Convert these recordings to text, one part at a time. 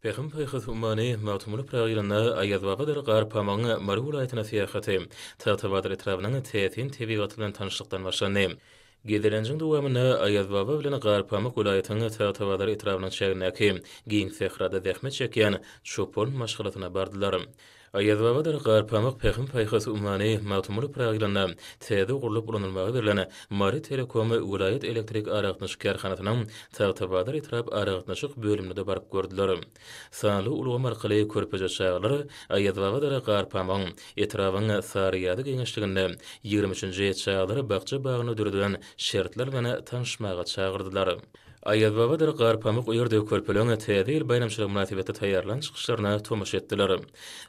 Pähim-paýhas ummany Magtymguly Pyragy ýylynda Aýazbabadyr Garpamygyň Mary welaýatyna syýahaty Tagtabazar etrabynyň täsin tebigaty bilen tanyşlykdan başlandy. Gezelenjiň dowamynda Aýazbaba bilen Garpamyk welaýatyň Tagtabazar etrabynyň çägindäki giň sährada zähmet çekýän çopan maşgalasyna bardylar. Aýazbabadyr Garpamyk pähim-paýhas ummany Magtymguly Pyragy ýylynda täze gurlup ulanylmaga berlen Mary telekom welaýat elektrik aragatnaşyk kärhanasynyň Tagtabazar etrap aragatnaşyk bölümine-de baryp gördüler. Sanly ulgam arkaly körpeje çagalar Aýazbabadyr Garpamygyň etrabyň Saryýazy geňeşliginde 23-nji çagalar bakja-bagynda döredilen şertler bilen tanyşmaga çagyrdylar. Aýazbabadyr Garpamyk o ýerde körpeleň Täze ýyl baýramçylygy mynasybetli taýýarlan çykyşlaryna tomaşa etdiler.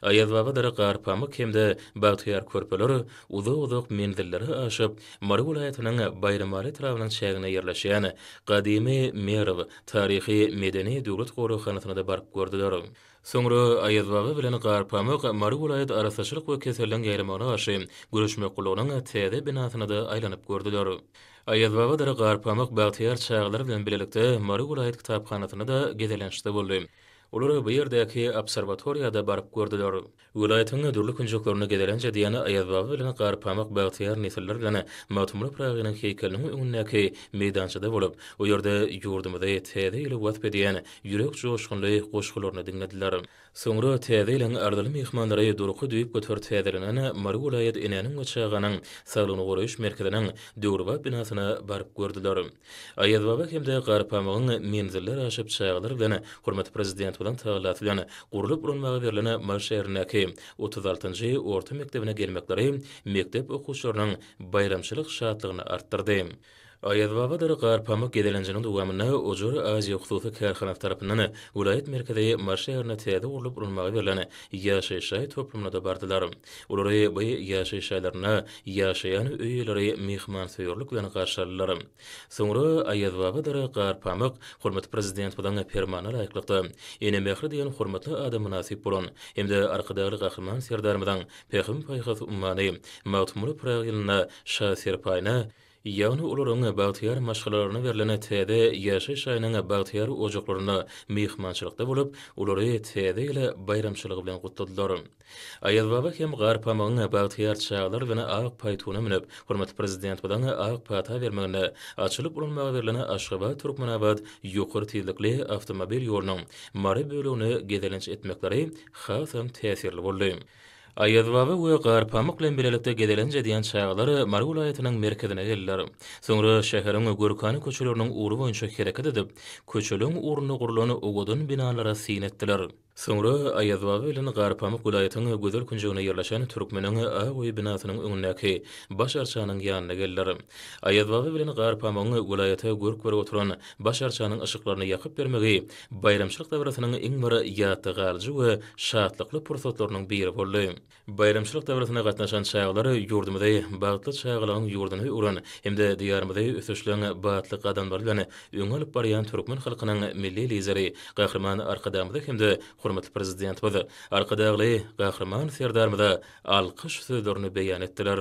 Aýazbabadyr Garpamyk hem-de bagtyýar körpeler uzak-uzak menzilleri aşyp, Mary welaýatynyň Baýramaly etrabynyň çäginde ýerleşýän gadymy Merw taryhy-medeni döwlet goraghanasyna-da baryp gördüler. Soňra Aýazbaba bilen Garpamyk Mary welaýat arassaçylyk we keselleň ýaýramagyna garşy göreşmek gullugynyň täze binasyna-da aýlanyp gördüler. Aýazbabadyr Garpamyk bagtyýar çagalar bilen bilelikde Mary welaýat kitaphanasynda-da gezelençde boldy. Olar bu ýerdäki obserwatoriýa-da baryp gördüler. Welaýatyň dürli künjeklerinde gezelenç edýän Aýazbaba bilen Garpamyk bagtyýar nesiller bilen Magtymguly Pyragynyň heýkeliniň öňündäki meýdançada bolup, o ýerde ýurdumyzy Täze ýyly wasp edýän ýürek joşgunly goşgularyny diňlediler. Soňra Täze ýylyň arzyly myhmanlary durky düýpgöter täzelenen Mary welaýat Enäniň we çaganyň saglygyny goraýyş merkeziniň döwrebap binasyna baryp gördüler. Aýazbaba hem-de Garpamygyň menziller aşyp çagalar bilen hormatly Prezidentimiziň tagallasy bilen gurlup ulanmaga berlen Mary şäherindäki 36-njy orta mekdebine gelmekleri mekdep okuwçylarynyň baýramçylyk şatlygyny artdyrdy. Aýazbabadyr Garpamyk gezelenjiniň dowamynda Ojar Aziýa hususy kärhanasy tarapyndan welaýat merkezi Mary şäherinde täze gurlup ulanmaga berlen ýaşaýyş jaý toplumyna-da bardylar. Olary bu ýaşaýyş jaýlarynda ýaşaýan öý eýeleri myhmansöýerlik bilen garşy aldylar. Soňra Aýazbabadyr Garpamyk hormatly Prezidentimiziň Permanyna laýyklykda, Ene mähri diýen hormatly ada mynasyp bolan hem-de Arkadagly Gahryman Serdarymyzyň Pähim-paýhas ummany Magtymguly Pyragy ýylynda Şa serpaýyna, ýagny olaryň bagtyýar maşgalalaryna berlen täze ýaşaýyş jaýynyň bagtyýar ojaklarynda myhmançylykda bolup, olary Täze ýyl baýramçylygy bilen gutladylar. Aýazbaba hem Garpamygyň bagtyýar çagalar bilen ak paýtuna münüp, hormatly Prezidentimiziň ak pata bermeginde açylyp ulanmaga berlen Aşgabat-Türkmenabat ýokary tizlikli awtomobil ýolunyň Mary bölegine gezelenç etmekleri hasam täsirli boldy. Aýazbaba we Garpamyk bilen bilelikde gezelenç edýän çagalar Mary welaýatynyň merkezine geldiler. Soňra şäheriň görkana köçeleriniň ugry boýunça hereket edip, köçeleň ugrunda gurlan owadan binalara syn etdiler. Soňra Aýazbaba bilen Garpamyk welaýatyň gözel künjeginde ýerleşen Türkmeniň ak öýi binasynyň öňündäki baş arçanyň ýanyna geldiler. Aýazbaba bilen Garpamygyň welaýata görk berip oturan baş arçanyň yşyklaryny ýakyp bermegi baýramçylyk dabarasynyň iň bir ýatda galyjy we şatlykly pursatlarynyň biri boldy. Baýramçylyk dabarasyna gatnaşan çagalar ýurdumyzy bagtly çagalygyň ýurduna öwren hem-de Diýarymyzy ösüşleň batly gadamlary bilen öňe alyp barýan türkmen halkynyň Milli Lideri Gahryman Arkadagymyza hem-de hormatly Prezidentimiz Arkadagly Gahryman Serdarymyza alkyş sözlerini beýan etdiler.